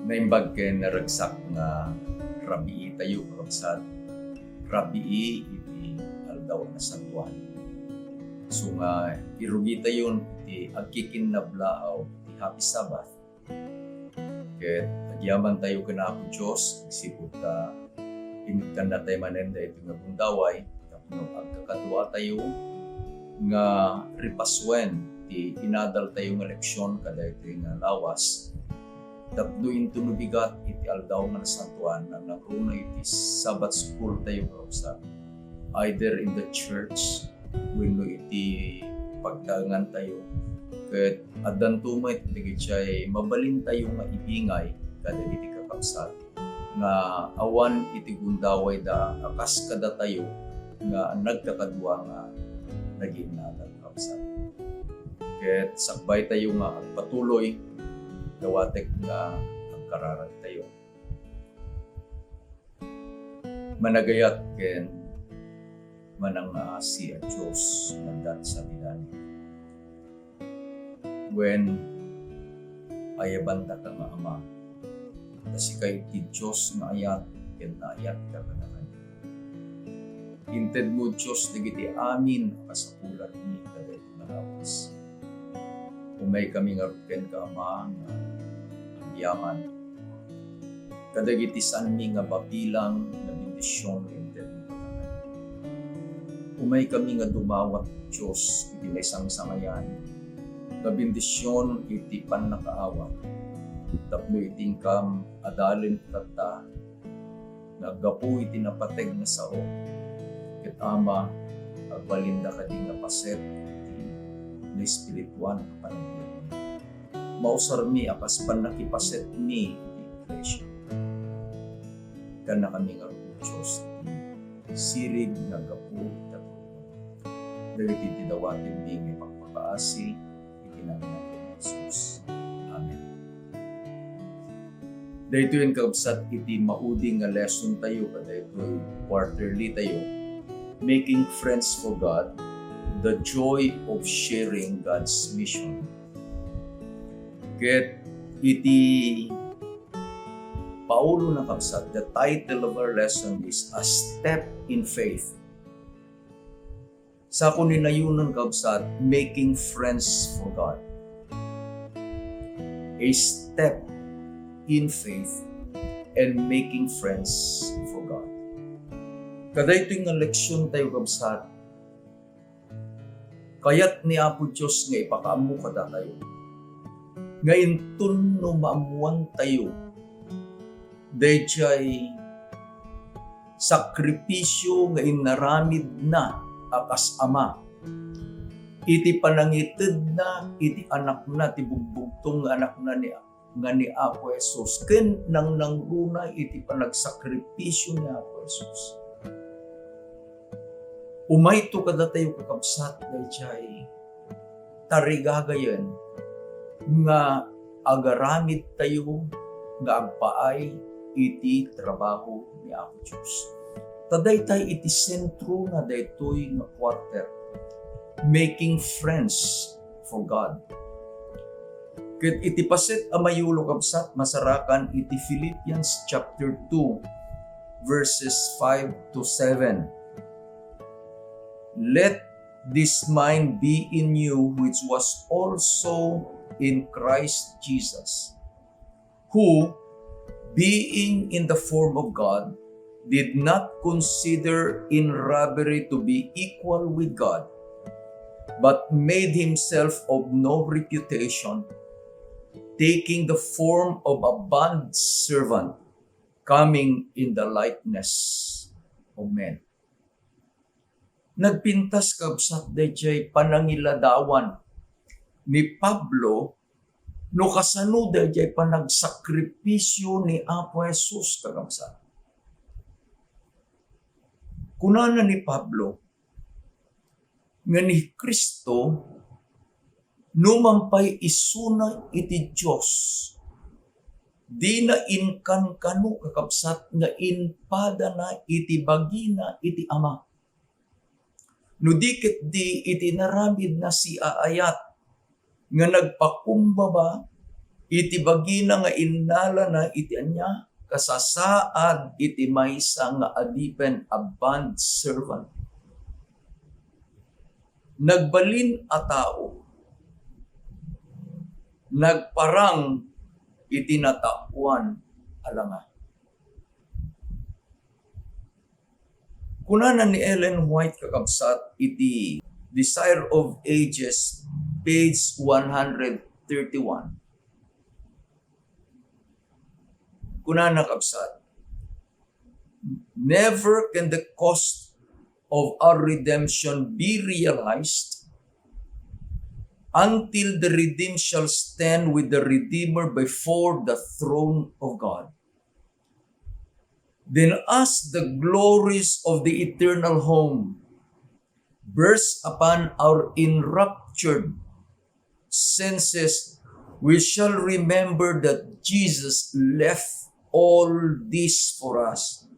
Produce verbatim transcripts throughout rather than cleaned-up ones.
Naimbag ken naragsak nga rabii tayo, kakabsat. Rabii iti Aldaw a Nasantoan. So nga, irugitayon iti agkikinnablaaw iti Happy Sabbath. Ket agyaman tayo ken Apo Dios, agsipud ta inuttanna tayo manen daytoy nga gundaway, tapno agkakadua tayo nga ripasuen ti inadal tayo nga leksion kadaytoy nga lawas. Tapno inton no bigat iti Aldaw nga Nasantoan, nangnangruna iti Sabbath school tayo, kakabsat, either in the church wenno iti pagtaengan tayo. Ket addanto met dagiti mabalin tayo nga ibingay kadagiti kakabsat nga awan iti gundawayda a kas kadatayo nga nagkakadua nga nagiinnadal, kakabsat. Ket sakbay tayo nga agpatuloy, dawatek nga agkararag tayo. Managayat ken manangngaasi a Dios nga adda sadi langit. Wen, ayabandaka nga Ama, ta sika iti Dios nga ayat ken naayatka kadakami. Intedmo, Dios, dagiti amin a kasapulanmi kadaytoy nga lawas. Umaykami ngarud kenka, Ama, nga agyaman kadagiti saanmi nga mabilang nga bendision nga intedmo kadakami. Umaykami nga dumawat, Dios, iti maisangsangayan nga bendision iti pannakaawat, tapno iti inkam adalen tatta nga aggapu iti napateg nga sao. Ket, Ama, agbalinda kadi nga paset iti naespirituan a panagbiag. Mausarmi a kas pannakipasetmi iti iglesia. Kannakami ngarud, Dios, iti sirig nga aggapu ita. Dagiti ti dawatenmi nga ipakpakaasi iti nagan ni Jesus. Amen. Daytoyen, kakabsat, iti maudi nga lesson tayo kadaytoy quarterly tayo, Making Friends for God, the Joy of Sharing God's Mission. Ket iti Paulona, kakabsat, the title of our lesson is A Step in Faith. Sa ko ni nayonan, kakabsat, Making Friends for God. A step in faith and making friends for God. Kadaytoy nga leksion tayo, kakabsat, kayat ni Apo Dios nga ipakaammo kadatayo nga inton no maammoan tayo daydiay sakripisio nga inaramidna a kas ama, iti panangitedna iti anakna, ti bugbugtong nga anakna ni, nga ni Apo Jesus, ken nangnangruna iti panagsakripisio ni Apo Jesus. Umayto kadatayo, kakabsat, daydiay tarigagayen nga agaramid tayo nga agpaay iti trabaho ni Apo Dios. Ta daytay iti sentro na daytoy nga quarter, making friends for God. Ket iti paset a mayulo, kabsat, masarakan iti Philippians chapter two, verses five to seven. Let this mind be in you, which was also in Christ Jesus, who, being in the form of God, did not consider in robbery to be equal with God, but made himself of no reputation, taking the form of a bond servant, coming in the likeness of men. Nagpintas, kabsat, daydiay panangiladawan ni Pablo no kasano daydiay panagsakripisio ni Apo Jesus, kakabsat. Kunana ni Pablo nga ni Cristo, numan pay isuna iti Dios, dina inkankano, kakabsat, nga impadana iti bagina iti Ama. No di ketdi iti inaramidna siaayat nga nagpakumbaba iti bagina nga innalana iti ania? Kasasaad iti maysa nga adipen a bond servant. Nagbalin a tao, nagparang iti nataoan a langa. Kunana ni Ellen White, kakabsat, iti Desire of Ages, page one hundred thirty-one. Kunana, kabsat, "Never can the cost of our redemption be realized until the redeemed shall stand with the Redeemer before the throne of God. Then, as the glories of the eternal home burst upon our enraptured senses, we shall remember that Jesus left all this for us,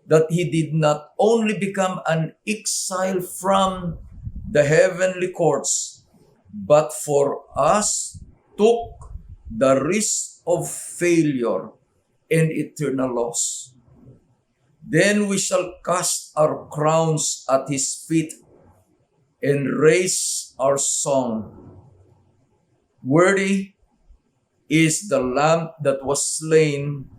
that he did not only become an exile from the heavenly courts, but for us took the risk of failure and eternal loss. Then we shall cast our crowns at his feet and raise our song. Worthy is the Lamb that was slain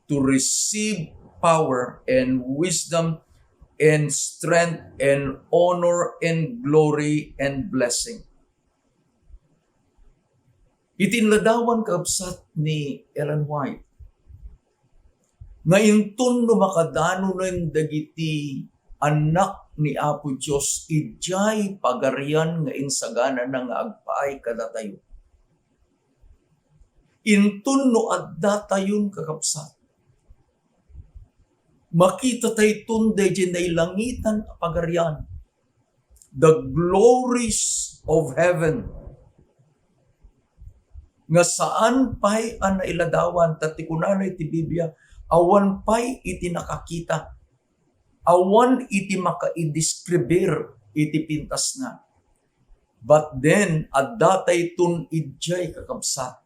to receive power and wisdom and strength and honor and glory and blessing." Iti inladawan, kakabsat, ni Ellen White, nga inton no makadanonen dagiti annak ni Apo Dios idiay Pagarian nga insaganana nga agpaay kadatayo, inton no addatayon, kakabsat, makitatayton daydiay nailangitan a Pagarian, the glories of heaven, nga saan pay a nailadawan, ta ti kunana iti Biblia, awan pay iti nakakita, awan iti makaideskribir iti pintasna. But then, addatayton idiay, kakabsat.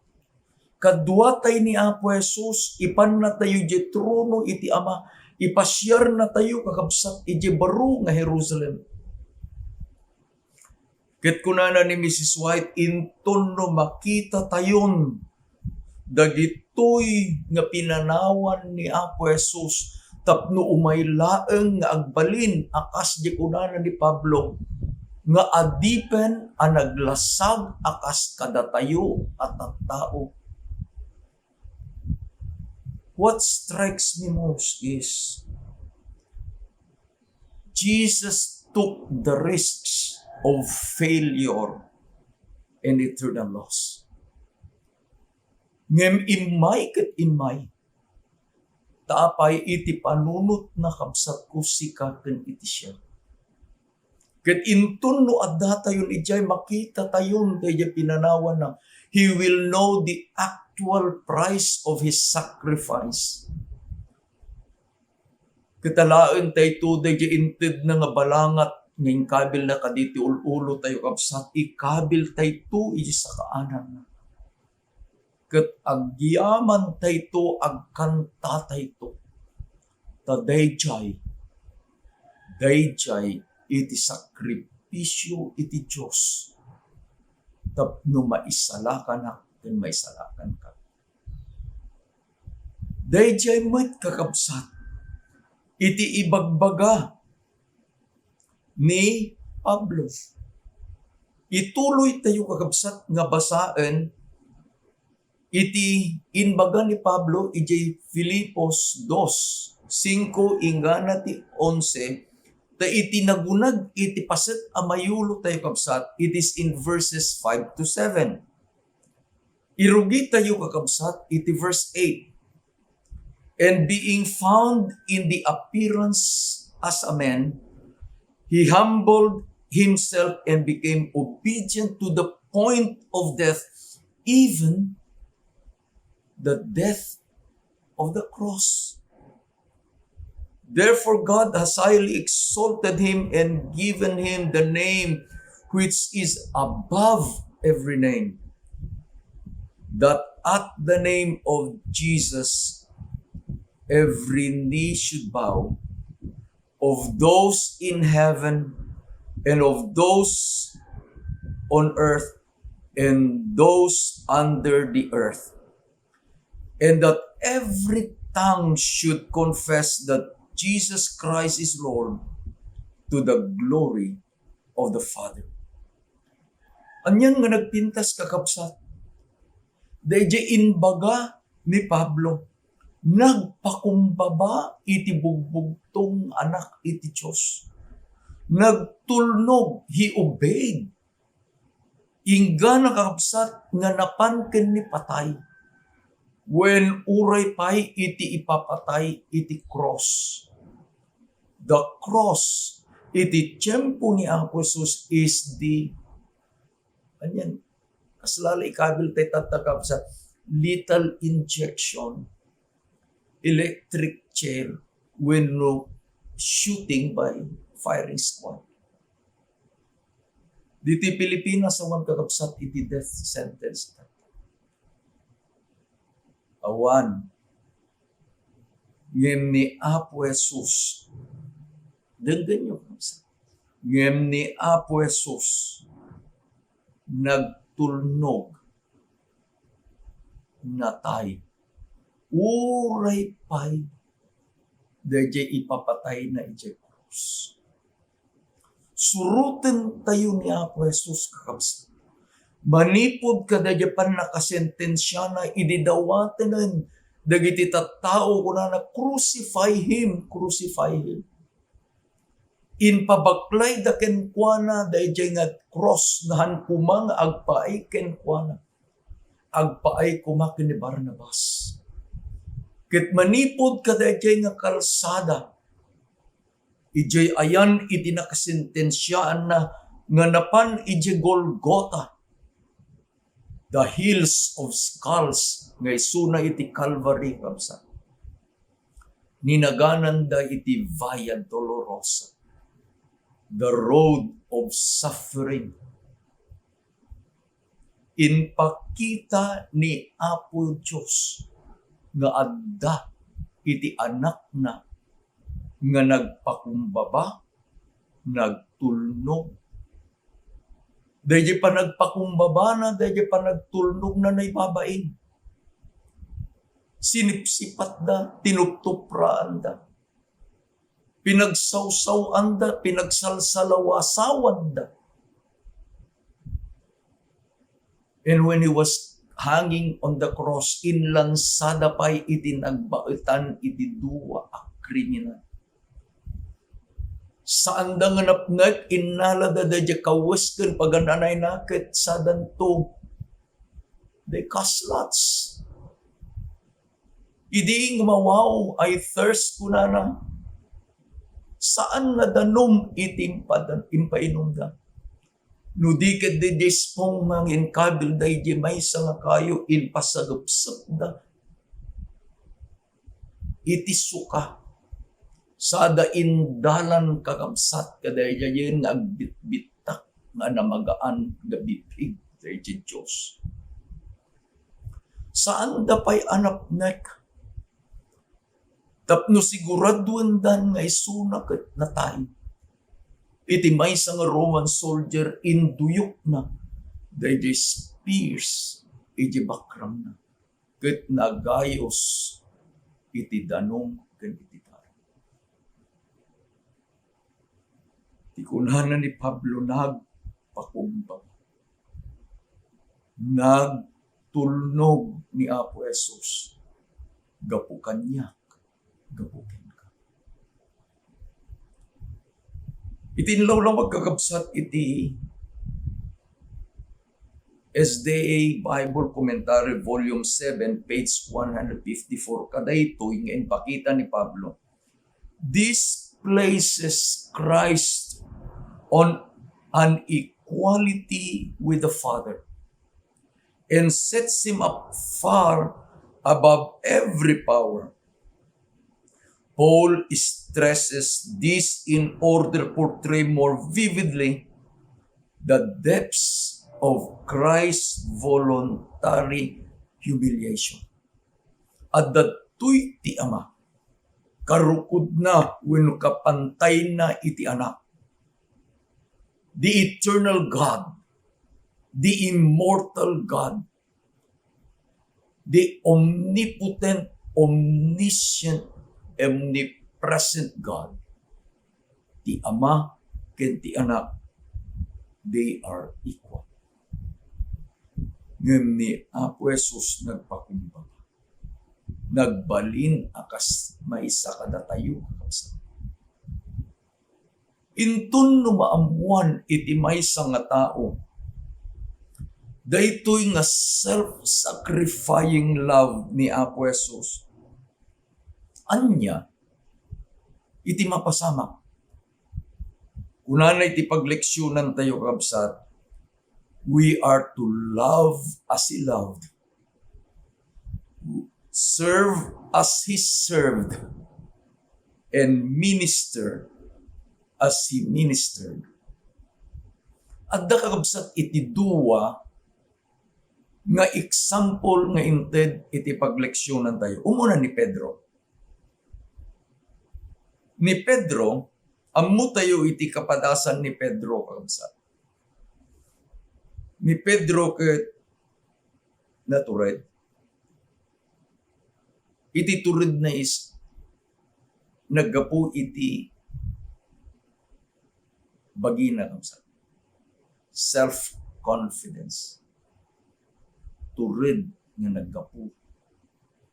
Kaduatay ni Apo Jesus, ipannatayo idiay trono iti Ama, ipasiarnatayo, kakabsat, idiay baro nga Jerusalem. Ket kunana ni Missus White, "Inton no makitatayon dagitoy nga pinanawan ni Apo Jesus, tapno umay laeng nga agbalin a kas di kunana ni Pablo, nga adipen a naglasag a kas kadatayo a tattao." What strikes me most is Jesus took the risks of failure and eternal loss. Ngem immay ket immay, ta apay iti panunotna, kabsatko, sika ken iti siak. Ket inton no addatayon idiay, makitatayon daydiay pinanawanna. He will know the actual price of his sacrifice. Ket alaen tayto daydiay intedna nga balangat nga inkabilna kaditi ul-ulo tayo, kabsat, ikabil tayto iti sakaananna. Ket agyamantayto, agkantatayto. Ta daydiay, daydiay iti sakripisio iti Dios tapno maisalakanak ken maisalakanka. Daydiay met, kakabsat, iti ibagbaga ni Pablo. Ituloy tayo, kakabsat, nga basaen iti imbaga ni Pablo idiay Filipos dos, singko inggana ti onse, ta iti nagunag iti paset a mayulo tayo, kabsat, it is in verses five to seven. Irugi tayo, kakabsat, iti verse eight. "And being found in the appearance as a man, he humbled himself and became obedient to the point of death, even the death of the cross. Therefore God has highly exalted him and given him the name which is above every name, that At the name of Jesus, every knee should bow, of those in heaven and of those on earth and those under the earth, and that every tongue should confess that Jesus Christ is Lord, to the glory of the Father. Anian nga nagpintas, kakabsat? Daydiay imbaga ni Pablo, nagpakumbaba iti bugbugtong Anak iti Dios. Nagtulnog, he obeyed. Inggana, kakabsat, nga napan ken ni patay. Wen uray pay iti ipapatay iti cross. The cross iti tiempo ni Apo Jesus is the, anian, kasla la ikabil tay tatta, kakabsat, lethal injection, electric chair, wenno shooting by firing squad. Ditoy Pilipinas, awan, kakabsat, iti death sentence. Awan. Ngem ni Apo Jesus, denggenyo, kakabsat. Ngem ni Apo Jesus, nagtulnog, natay. Uray pay daydiay ipapatayna idiay krus. Surotentayo ni Apo Jesus, kakabsat. Manipud kadaydiay pannakasentensiana idi dawatenen dagiti tattao, kunana, "Crucify him, crucify him." Impabaklayda kenkuana daydiay nga krus nga han koma nga agpaay kenkuana. Agpaay koma ken ni Barnabas. Ket manipud kadaydiay nga kalsada, idiay ayan iti nakasentensiaanna nga napan idiay Golgota, the Hills of Skulls, nga isuna iti Calvary, kabsat. Ninagananda iti Via Dolorosa, the road of suffering. Impakita ni Apo Dios nga adda iti Anakna nga nagpakumbaba, nagtulnog. Daydiay panagpakumbabana, daydiay panagtulnogna naibabain. Sinipsipatda, tinuptupraanda. Pinagsawsaw-anda, pinagsalsalawasawanda. And when he was hanging on the cross, inlansada pay iti nagbaetan iti dua a kriminal. Saanda nga napnek, innalada daydiay kawes ken pagan-anayna ket sadanto. They cast lots. Idi nga mawaw, "I thirst," kunana, saan nga danum iti impada-, impainumda. No di ket daydiay spong nga inkabil daydiay maysa nga kayo, impasagepsepda iti suka. Sada indalan, kakabsat, kadaydiayen nga agbitbittak nga namagaan nga bigbig daydiay Dios. Saanda pay a napnek tapno siguraduendan nga isuna ket natay. Iti maysa nga Roman soldier, induyokna daydiay spears iti bakrangna ket nagayos iti danum ken iti darum. Ti kunana ni Pablo, nagpakumbaba. Nagtulnog ni Apo Jesus gapu kaniak, gapu kenka. Iti inlawlaw, kakabsat, iti S D A Bible Commentary, Volume seven, page one hundred fifty-four, kadaytoy nga impakita ni Pablo. This places Christ on an equality with the Father and sets him up far above every power. Paul stresses this in order to portray more vividly the depths of Christ's voluntary humiliation. Adda daytoy ti Ama, karukodna wenno kapantayna iti Anak. The eternal God, the immortal God, the omnipotent, omniscient, omnipresent God. Ti Ama ken ti Anak, they are equal. Ngem ni Apo Jesus nagpakumbaba. Nagbalin a kas maysa kadatayo, kakabsat. Inton no maammuan iti maysa nga tao daytoy nga self-sacrificing love ni Apo Jesus, ania iti mapasamak? Kunana iti pagleksionantayo, kabsat, "We are to love as He loved, serve as He served, and minister as He ministered." Adda, kakabsat, iti dua nga example nga inted iti pagleksionantayo. Umuna ni Pedro. Ni Pedro, ammotayo iti kapadasan ni Pedro, kakabsat. Ni Pedro ket natured. Iti turedna is naggapu iti bagina, kabsat. Self-confidence. Tured nga naggapu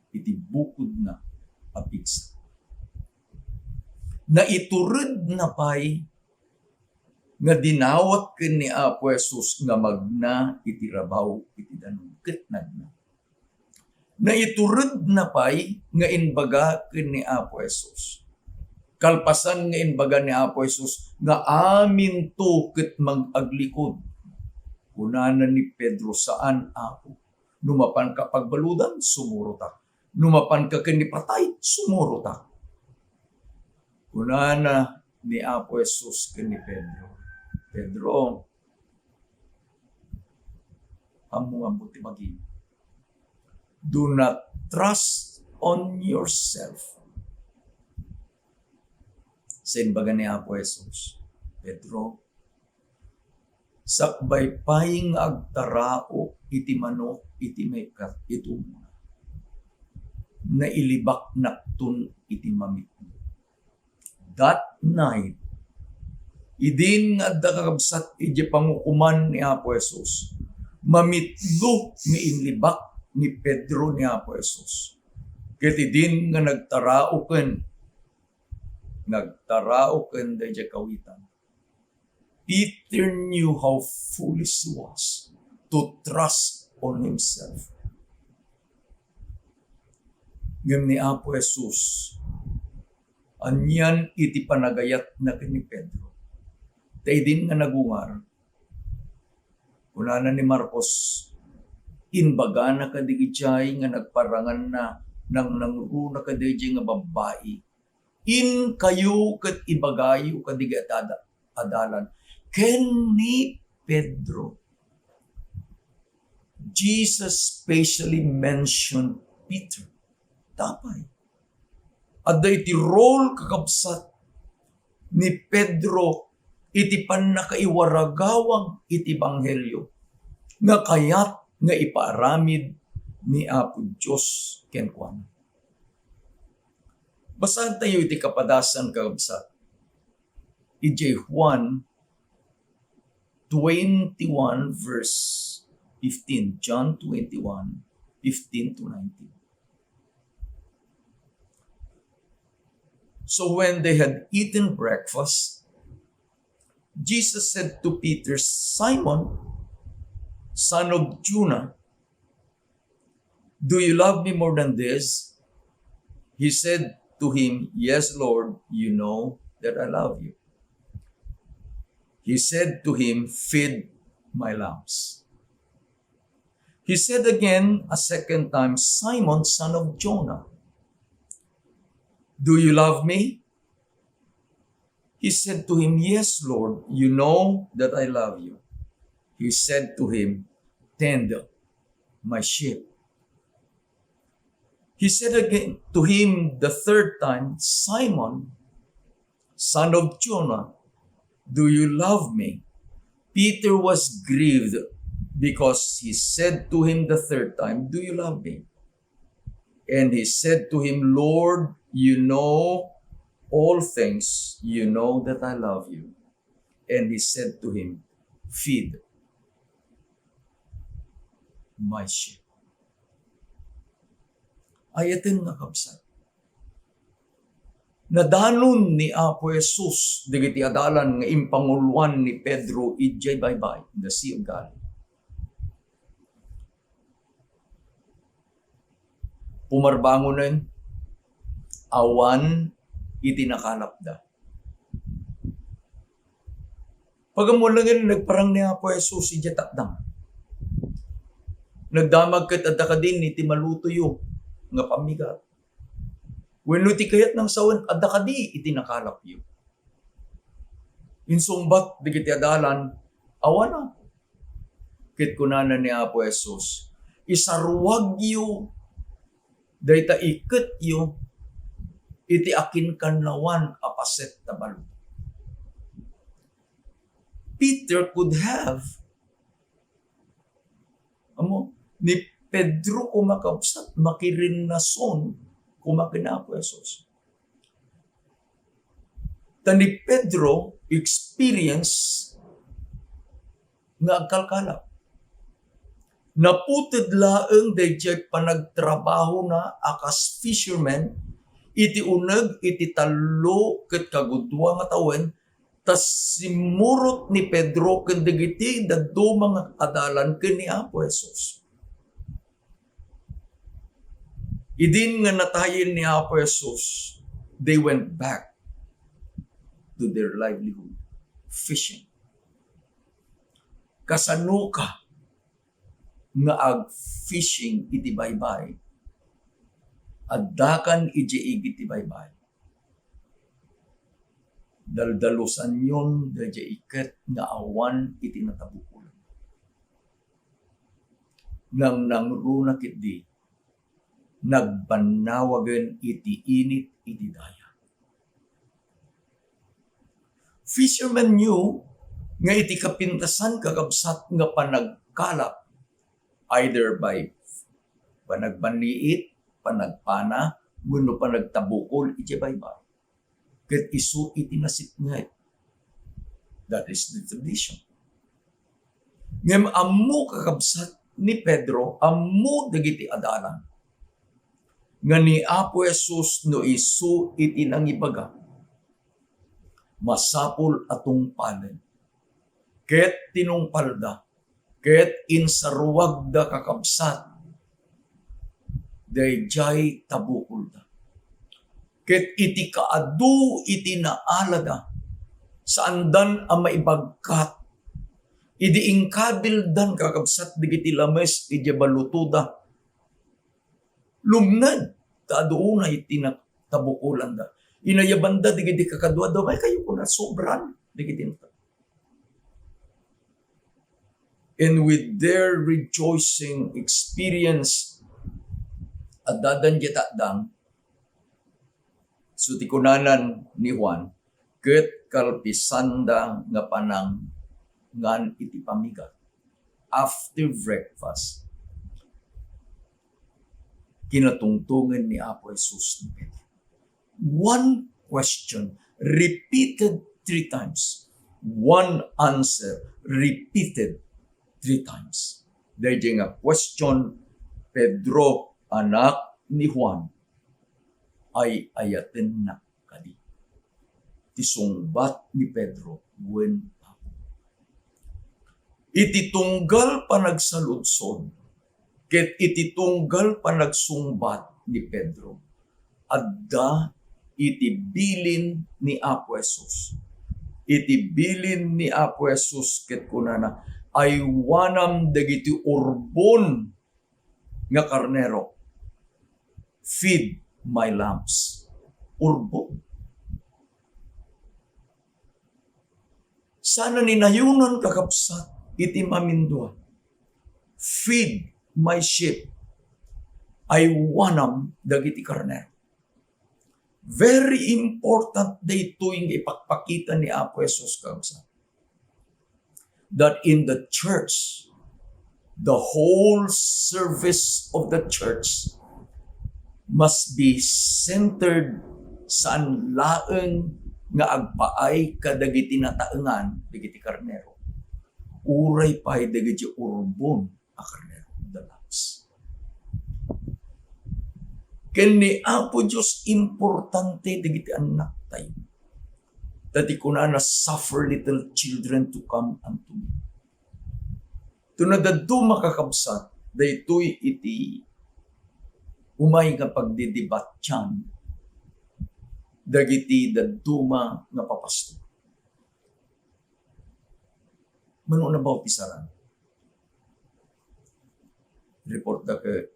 iti bukodna a pigsa. Naituredna pay nga dinawat ken ni Apo Jesus nga magna iti rabaw iti danum ket nagna. Naituredna pay nga imbaga ken ni Apo Jesus. Kalpasan nga imbaga ni Apo Jesus nga aminto ket mag-aglikod, kunana ni Pedro, "Saan, Apo. No mapanka pagbaludan, sumurotak. No mapanka ken ni patay, sumurotak." Kunana ni Apo Jesus ken ni Pedro, "Pedro, ammo nga ammo ti bagim. Do not trust on yourself." Sa imbaga ni Apo Jesus, "Pedro, sakbay pay nga agtaraok iti manok iti maikkat-itumna, nailibaknakton iti mamitlo." That night, idin nga adda, kakabsat, idiay pangukoman ni Apo Jesus, mamitlo nga inlibak ni Pedro ni Apo Jesus. Ket idin nga nagtaraoken, nagtaraoken daydiay kawitan, Peter knew how foolish he was to trust on himself. Ngem ni Apo Jesus, anian iti panagayatna ken ni Pedro. Ta idin nga nagungar, kunana ni Marcos, imbagana kadi idiay nga nagparanganna, nangnangruna kadi idiay nga babbai, "Inkayo ket ibagayo kadagiti ada-, adalan." Ken ni Pedro, Jesus specially mentioned Peter. Apay? Adda iti role, kakabsat, ni Pedro iti pannakaiwaragawag iti ebanghelio nga kayat nga ipaaramid ni Apo Dios kenkuana. Basaentayo iti kapadasan, kakabsat. Idiay Juan twenty-one, verse fifteen. John twenty-one, fifteen to nineteen. So when they had eaten breakfast, Jesus said to Peter, "Simon, son of Jonah, do you love me more than this?" He said to him, "Yes, Lord, you know that I love you." He said to him, "Feed my lambs." He said again a second time, "Simon, son of Jonah, do you love me?" He said to him, "Yes, Lord, you know that I love you." He said to him, "Tend my sheep." He said again to him the third time, "Simon, son of Jonah, do you love me?" Peter was grieved because he said to him the third time, "Do you love me?" And he said to him, "Lord, you know all things. You know that I love you." And he said to him, "Feed my sheep." Ay-ayaten nga kabsat, nadanon ni Apo Jesus dagiti adalan nga impanguloan ni Pedro idiay baybay, the Sea of Galilee. Pumarbangonen, awan iti nakalapda. Pag-ammo laengen, nagparang ni Apo Jesus idiay takdang. Nagdamag ket adda kadin iti malutoyo nga pammigat. Wenno ti kayatna nga sawen, adda kadi iti nakalapyo? Insungbat dagiti adalan, "Awan, Apo." Ket kunana ni Apo Jesus, "Isaruagyo dayta iketyo iti akinkannawan a paset ta balud." Peter could have, amo, ni Pedro koma, kabsat, makirinnason koma ken Apo Jesus. Ta ni Pedro experience nga agkalkalap. Naputed laeng daydiay panagtrabahona a kas fisherman iti uneg iti tallo ket kagudua nga tawen, ta simmurot ni Pedro ken dagiti dadduma nga adalan ken ni Apo Jesus. Idin nga natayen ni Apo Jesus, they went back to their livelihood, fishing. Kasanoka nga ag-fishing iti baybay? Addakan idiay igid ti baybay. Daldalusanyon daydiay iket nga awan iti natabukol. Nangnangruna ketdi, nagbannawagen iti init iti daya. Fisherman knew nga iti kapintasan, kakabsat, nga panagkalap, either by panagbanniit, panagpana, wenno panagtabukol iti baybay, ket isu iti nasipnget. That is the tradition. Ngem ammo, kakabsat, ni Pedro, ammo dagiti adalan nga ni Apo Jesus no isu iti nangibaga, masapul a tungpalen. Ket tinungpalda, ket insaruagda, kakabsat, daydiay tabukolda. Ket iti kaadu iti naalada, saandan a maibagkat idi inkabildan, kakabsat, dagiti lames idiay balutoda, lumned ta adu unay ti natabukolanda. Inayabanda dagiti kakaduada, "Ay, kayo kuna, sobran dagiti nata-," And with their rejoicing experience, addadan diay takdang, so ti kunanan ni Juan, ket kalpisanda nga panangan iti pamigat. After breakfast, kinatungtongen ni Apo Jesus ni Pedro. One question repeated three times. One answer repeated three times. Daydiay nga question, "Pedro, anak ni Juan, ay-ayatennak kadi?" Ti sungbat ni Pedro, "Wen, Apo." Iti tunggal panagsaludsod ket iti tunggal panagsungbat ni Pedro, adda iti bilin ni Apo Jesus. Iti bilin ni Apo Jesus ket kunana, "Aywanam dagiti urbon nga karnero. Feed my lambs." Urbon. Saan a ni nayonan, kakabsat, iti mamindua. "Feed my sheep." Aywanam dagiti karnero. Very important daytoy nga ipakpakita ni Apo Jesus, kakabsat, that in the church, the whole service of the church must be centered, saan laeng nga agpaay kadagiti nataengan dagiti karnero, uray pay dagiti urbon a karnero, the lambs. Ken ni Apo Dios importante dagiti annaktayo. Ta ti kunana, "Suffer little children to come unto me." Iti dadduma, kakabsat, daytoy iti umay nga pagdidebatian dagiti dadduma nga papastor. Mano nabautisarana? Report da ket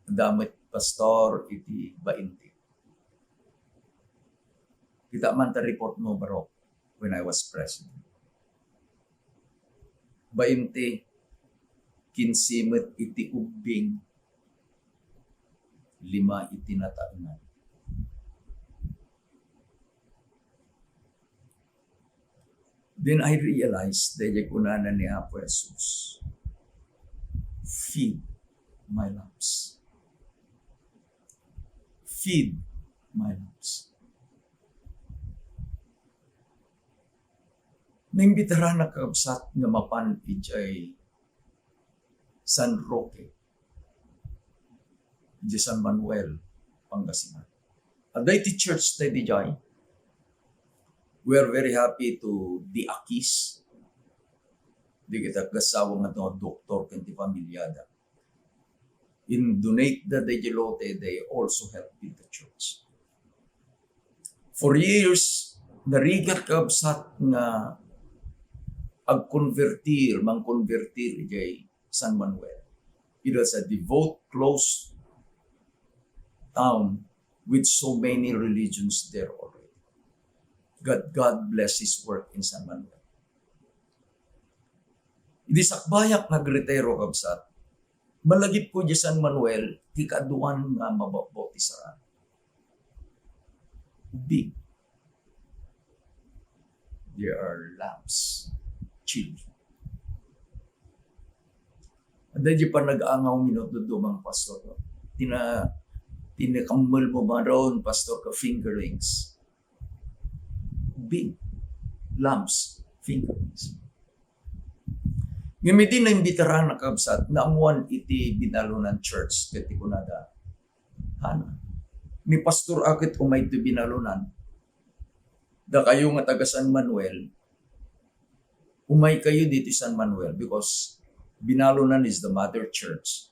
adda met pastor iti bainte. Kita man ta report mo, Barok, when I was president. Bainte, kinse met iti ubbing, lima iti nataengan. Then I realized, daydiay kunana ni Apo Jesus, "Feed my lambs. Feed my lambs." Naimbitaranak, kakabsat, nga mapan idiay San Roque, idiay San Manuel, Pangasinan. Adda iti church tayo idiay. We are very happy to di-accuse dagiti aggasawa nga doktor ken ti pamilyada. In donate da daydiay lote, they also help build the church. For years, narigat, kakabsat, nga agkonbertir, mangkonbertir idiay San Manuel. It was a devout, close town with so many religions there already. God, God bless His work in San Manuel. Idi sakbayak nga agretiro, kabsat, malagipko idiay San Manuel, ti kaaduan nga mabautisarana. Big. They are lambs, children. Adda idiay panag-angaw nga inutdudumang pastor, no? Tina-, tinakammel mo maron, pastor, ka fingerlings. Big. Lambs, fingerlings. Ngem idi naimbitaranak, kabsat, naammuan iti binalunan church, ket ti kunada, "Hana, ni pastor a ket umay ti binalunan. Dakayo nga taga San Manuel, umay kayo ditoy San Manuel because binalunan is the mother church."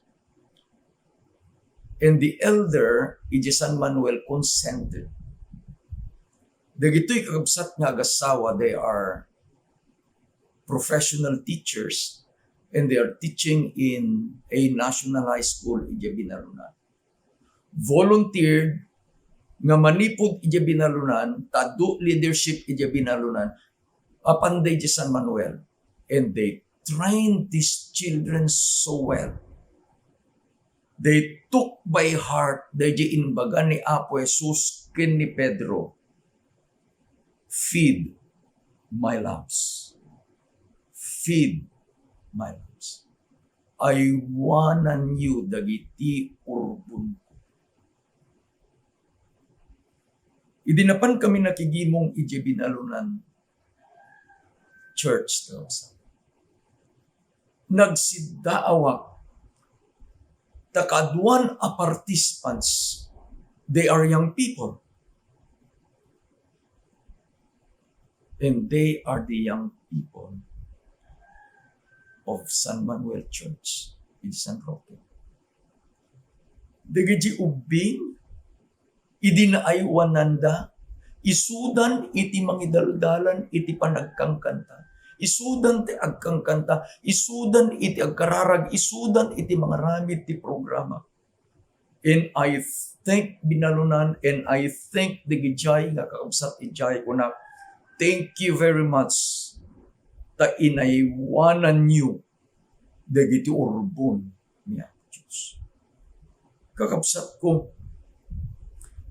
And the elder idiay San Manuel consented. Dagitoy kakabsat nga agasawa, they are professional teachers and they are teaching in a national high school idiay binalunan. Volunteered nga manipud idiay binalunan, ta adu leadership idiay binalunan, apanda idiay San Manuel. And they trained these children so well. They took by heart daydiay imbaga ni Apo Jesus ken ni Pedro, "Feed my lambs. Feed my lambs." Aywananyo dagiti urbonko. Idi napankami nakigimong idiay binalunan church, nagsiddaawak ta kaaduan a participants, they are young people. And they are the young people of San Manuel Church in San Roque. Dagiti ubbing, idi naaywananda, isudan iti mangidaldalan iti panagkankanta. Isudan ti agkankanta, isudan iti agkararag, isudan iti mangaramid ti programa. And I thank binalunan, and I thank dagijay nga kakabsat ijay, kunak, "Thank you very much ta inaywananyo dagiti urbon ni Apo Dios." Kakabsatko,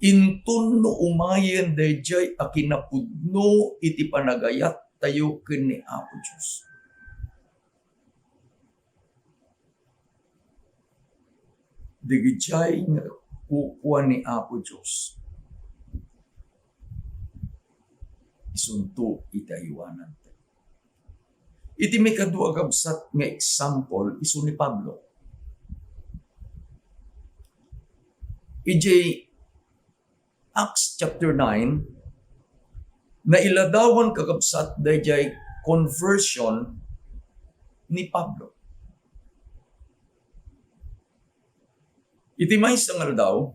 inton no umayen daydiay a kinapudno iti panagayattayo ken ni Apo Dios, dagidiay nga kukua ni Apo Dios, isunto iti aywanantayo. Iti maikadua, kabsat, nga example isu ni Pablo. Idiay Acts chapter nine, nailadawan, kakabsat, daydiay conversion ni Pablo. Iti maysa nga aldaw,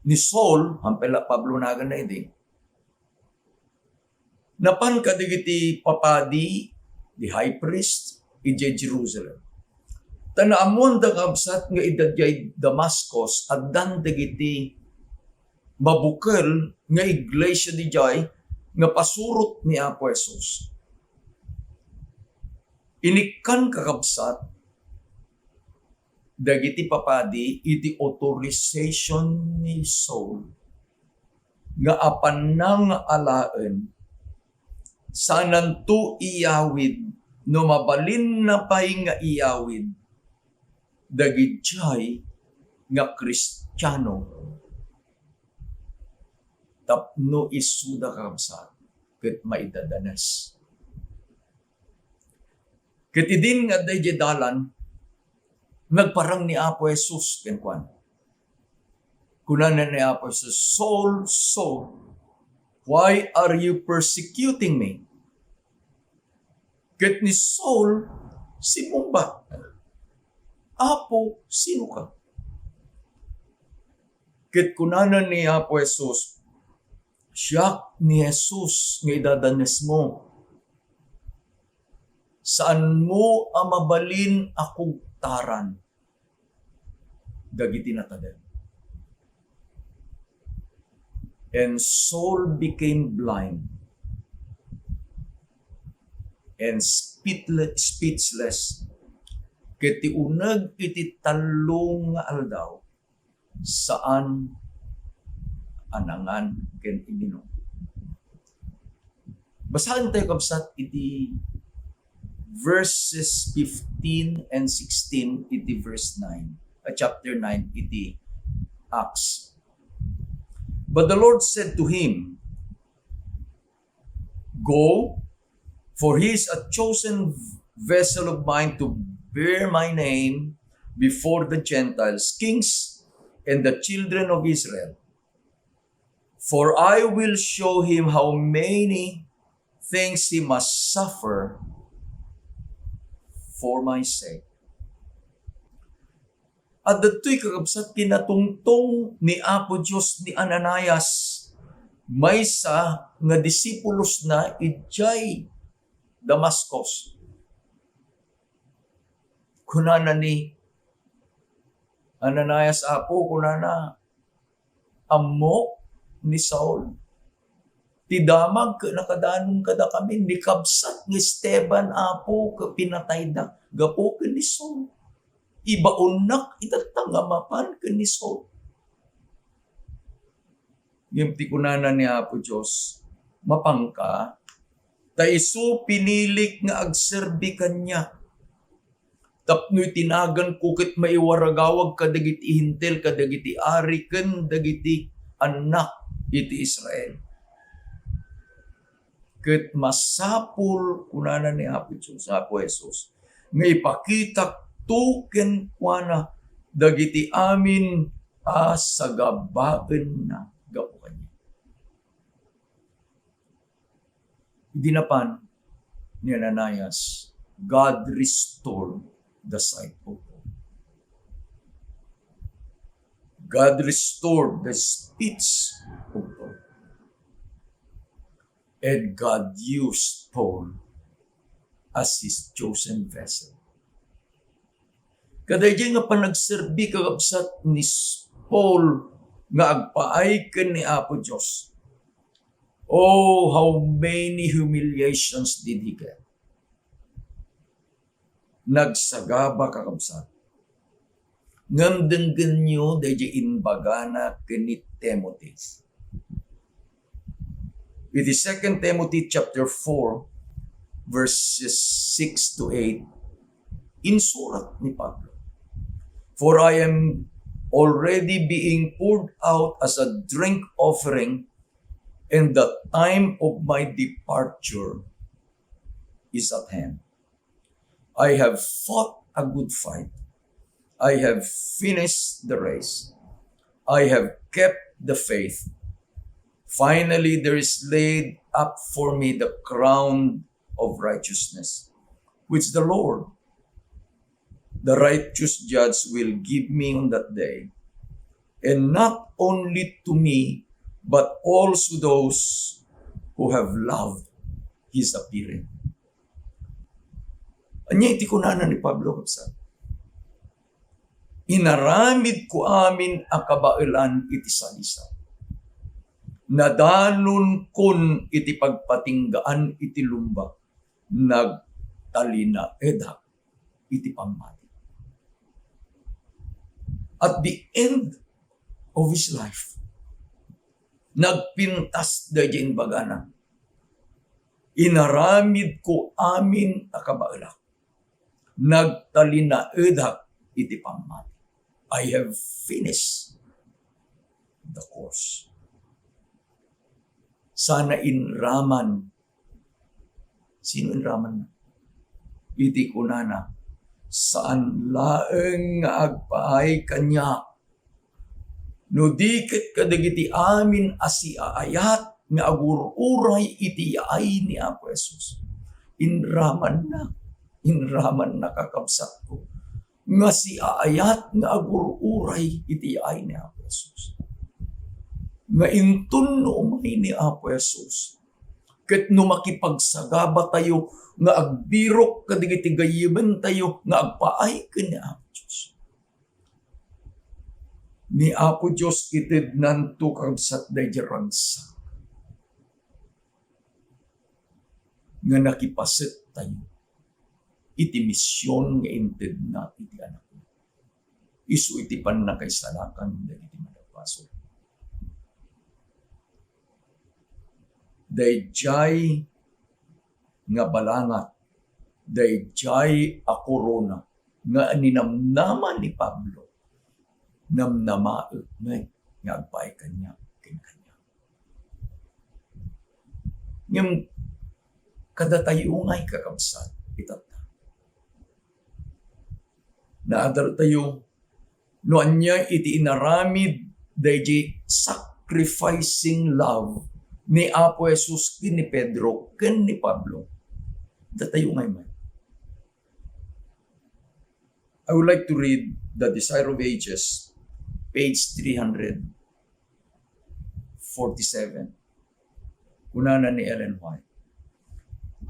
ni Saul, hampay la Pablo naganna idi, napan kadagiti papadi, the high priest, idiay Jerusalem. Ta naammoanda, kabsat, nga idiay Damascus, addan dagiti mabukel nga iglesia idiay nga pasurot ni Apo Jesus. Inikkan, kakabsat, dagiti papadi iti authorization ni Saul nga apanna nga alaen, saananto iyawid, no mabalinna pay nga iyawid, dagidiay nga Kristiano tapno isuda, kabsat, ket maidadanes. Ket idin nga adda idiay dalan, nagparang ni Apo Jesus kenkuana. Kunana ni Apo Jesus, "Saul, Saul, why are you persecuting me?" Ket ni Saul, simmungbat, "Apo, sinoka?" Ket kunana ni Apo Jesus, "Siak ni Jesus nga idadanesmo. Saanmo a mabalin a kugtaran dagiti natadem." And Saul became blind and speechle-, speechless. Ket ti uneg iti tallo nga aldaw, saan a nangan ken iminum. Basaentayo, kabsat, iti verses fifteen and sixteen iti verse nine, a chapter nine iti Acts. But the Lord said to him, "Go, for he is a chosen vessel of mine to bear my name before the Gentiles, kings, and the children of Israel. For I will show him how many things he must suffer for my sake." Adda ditoy, kakabsat, kinatungtong ni Apo Dios ni Ananias maysa nga disipulosna idiay Damascus. Kunana ni Ananias, "Apo," kunana, "ammok ni Saul. Ti damag ket nakadanon kadakami, ni kabsat nga Esteban, Apo, ket pinatayda gapu ken ni Saul. Ibaonnak itatta nga mapan ken ni Saul." Ngem ti kunana ni Apo Dios, "Mapanka, ta isu pinilik nga agserbi kaniak, tapno iti naganko ket maiwaragawag kadagiti Hentil, kadagiti ari, ken dagiti annak iti Israel. Ket masapul," kunana ni Apo Dios, Apo Jesus, "nga ipakitakto kenkuana dagiti amin a sagabaenna gapu kaniak." Idi napan ni Ananias, God restored the sight of Paul. God restored the speech of Paul. And God used Paul as his chosen vessel. Kadaydiay nga panagserbi, kakabsat, ni S-, Paul nga agpaay ken ni Apo Dios. Oh, how many humiliations did he get? Nagsagaba, kakabsat. Ngem denggenyo daydi imbagana ken ni Timothy. Iti Second Timothy chapter four, verses six to eight, insurat ni Pablo, "For I am already being poured out as a drink offering, and the time of my departure is at hand. I have fought a good fight. I have finished the race. I have kept the faith. Finally, there is laid up for me the crown of righteousness, which the Lord, the righteous judge, will give me on that day, and not only to me, but also those who have loved his appearing." Ania iti kunana ni Pablo, kabsat? "Inaramidko amin a kabaelan iti salisa. Nadanonkon iti pagpatinggaan iti lumba. Nagtalinaedak iti pammati." At the end of his life, nagpintas daydi imbagana, "Inaramidko amin a kabaelak. Nagtalinaedak iti pammati. I have finished the course." Sana inraman. Sino inraman? Iti kunana, "Saan laeng nga agpaay kaniak, no di ket kadagiti amin a siaayat nga agur-uray iti yaay ni Apo Jesus." Inramanna, inramanna, kakabsatko, nga siaayat nga agur-uray iti yaay ni Apo Jesus. Nga inton no umay ni Apo Jesus, ket no makipagsagabatayo nga agbirok kadagiti gayyementayo nga agpaay ken ni Apo Dios, ni Apo Dios itednanto, kabsat, daydi ragsak nga nakipasettayo iti mision nga intedna iti Anakna isu iti pannakaisalakan dagiti madagbasol. Daydiay nga balangat, daydiay a korona nga ninamnama ni Pablo, namnamaek met nga agpaay kaniak ken kaniak. Ngem kadatayo ngay, kakabsat, itatta, naadartayo no ania iti inaramid daydi sacrificing love ni Apo Jesus ken ni Pedro ken ni Pablo. Datayo ngay met. I would like to read The Desire of Ages, page three hundred forty-seven. Kunana ni Ellen White,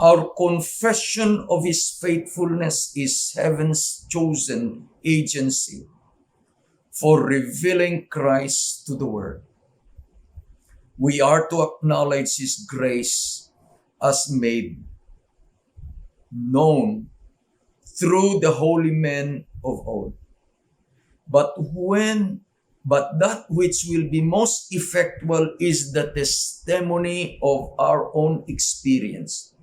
"Our confession of His faithfulness is heaven's chosen agency for revealing Christ to the world. We are to acknowledge His grace as made known through the holy men of old. But when, but that which will be most effectual is the testimony of our own experience.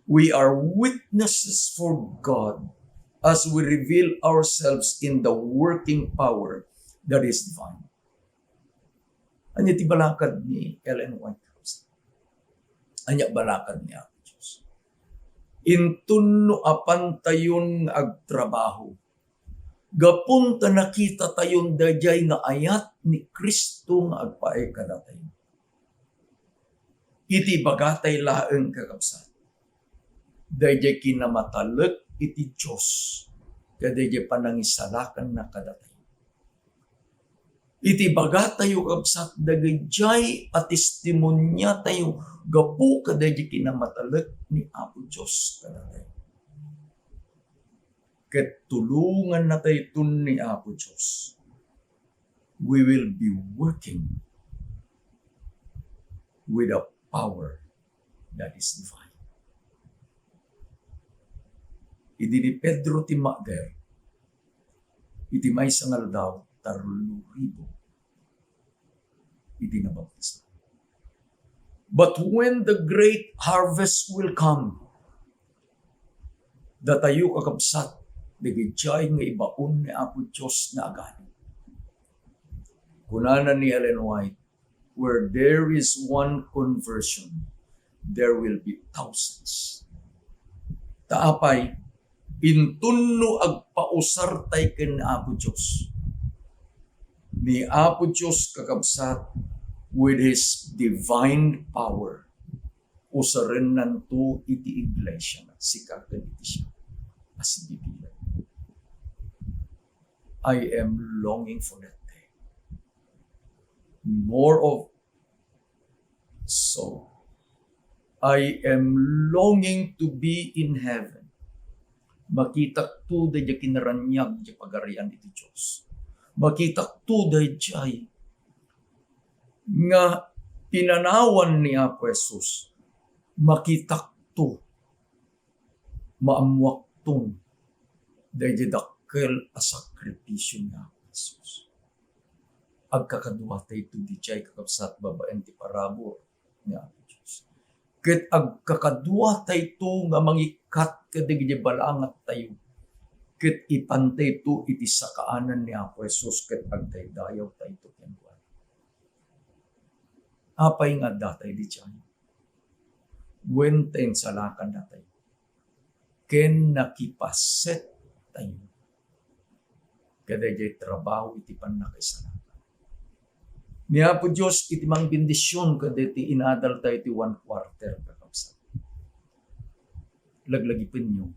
We are witnesses for God as we reveal ourselves in the working power that is divine." Ania ti balakad ni Ellen White? Ania balakad ni Apo Dios? Inton no apantayon nga agtrabaho, gapu ta nakitatayon daydiay nga ayat ni Cristo nga agpaay kadatayo. Iti ibagatay laeng, kakabsat, daydiay kinamatalek iti Dios, ket daydiay panangisalakanna kadatayo. Iti ibagatayo, kabsat, dagijay a testimoniatayo gapu kadaydi kinamatalek ni Apo Dios kadatayo. Ket tulongannatayton ni Apo Dios. We will be working with a power that is divine. Idi ni Pedro timmagder, Iti maysa nga aldaw, tarlo ribu iti nabaptismo. But when the great harvest will come, datayo, kakabsat, dagidiay nga ibaon ni Apo Dios nga aganid. Kunana ni Ellen White, "Where there is one conversion, there will be thousands." Ta apay, inton no agpausartay ken Apo Dios, ni Apo Dios, kakabsat, with His divine power, usarennanto iti iglesia, sika ken iti siak a sibibiag. I am longing for that day. More of, so, I am longing to be in heaven. Makitakto daydiay kinaraniag ti Pagarian iti Dios. Makitakto daydiay nga pinanawan ni Apo Jesus. Makitakto, maammuakton daydiay dakkel a sakrifisio ni Apo Jesus. Agkakaduatayto daydiay, kakabsat, babaen ti parabur ni Apo Dios. Ket agkakaduatayto nga mangikkat kadagiti balangattayo, ket ipantayto iti sakaanan ni Apo Jesus ket agdaydayawtayto kenkuana. Apay nga addatay daydiay? Wen ta insalakannatayo ken nakipasettayo kadaydiay trabaho iti pannakaisalakan. Ni Apo Dios iti mangbendision kadagiti inadaltayo iti one quarter, kakabsat. Laglagipenyo,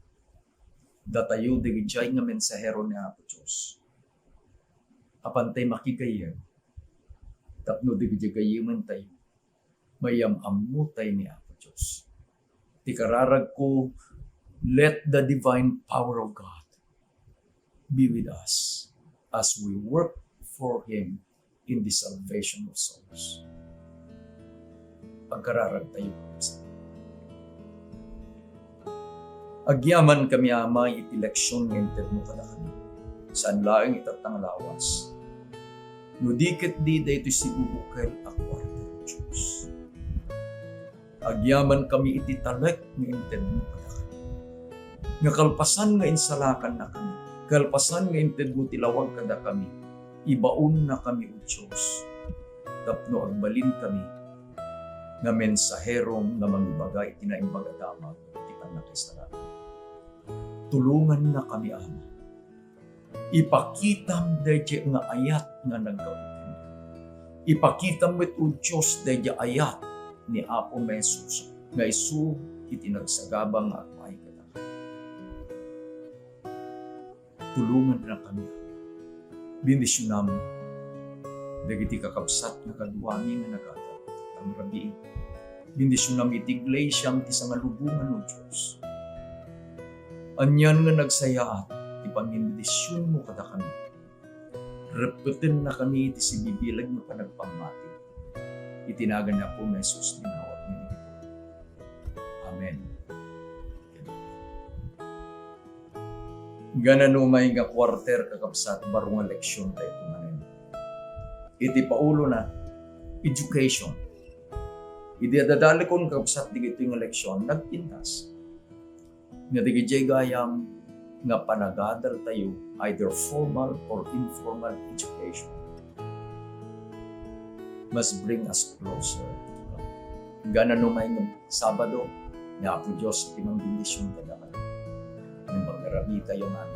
datayo dagidiay nga mensahero ni Apo Dios. Apantay makigayyem tapno dagidiay gayyementayo, mayam-ammotay ni Apo Dios. Ti kararagko, let the divine power of God be with us as we work for Him in the salvation of souls. Agkararagtayo. Agyamankami, Ama, iti leksion nga intedmo kadakami. Saan laeng itatta nga lawas, no di ketdi daytoy sibubukel a kuarter, Dios. Agyamankami iti talek nga intedmo kadakami. Nga kalpasan nga insalakannakami, kalpasan nga intedmo ti lawag kadakami, ibaonnakami, O Dios, tapno agbalinkami nga mensahero nga mangibaga iti Naimbag a Damag iti pannakaisalakan. Tulongannakami, Ama. Ipakitam daydiay nga ayat nga naggapu kenka. Ipakitam met, O Dios, daydiay ayat ni Apo Jesus nga isu iti nagsagaba nga agpaay kadakami. Tulongannakami. Bendisionam dagiti kakabsat nga kaduami nga nagada iti rabii. Bendisionam iti iglesiam ti sangalubongan, O Dios. Anian nga nagsayaat ti pannakabendisionmo kadakami. Reppetennakami iti sibibileg nga panagpammati. Iti nagan ni Apo Jesus ti nawagmi. Amen. Ngananomay nga kuarter, kakabsat, baro nga leksion tayo manen. Iti paulona, education. Idi adadalekon, kakabsat, dagitoy nga leksion, nagpintas nga dagiti gayam nga panagadal tayo, either formal or informal education, must bring us closer to God. Ngananomay nga Sabado, ni Apo Dios ti mangbendision kadakayo. Ngem agarabi tayo nga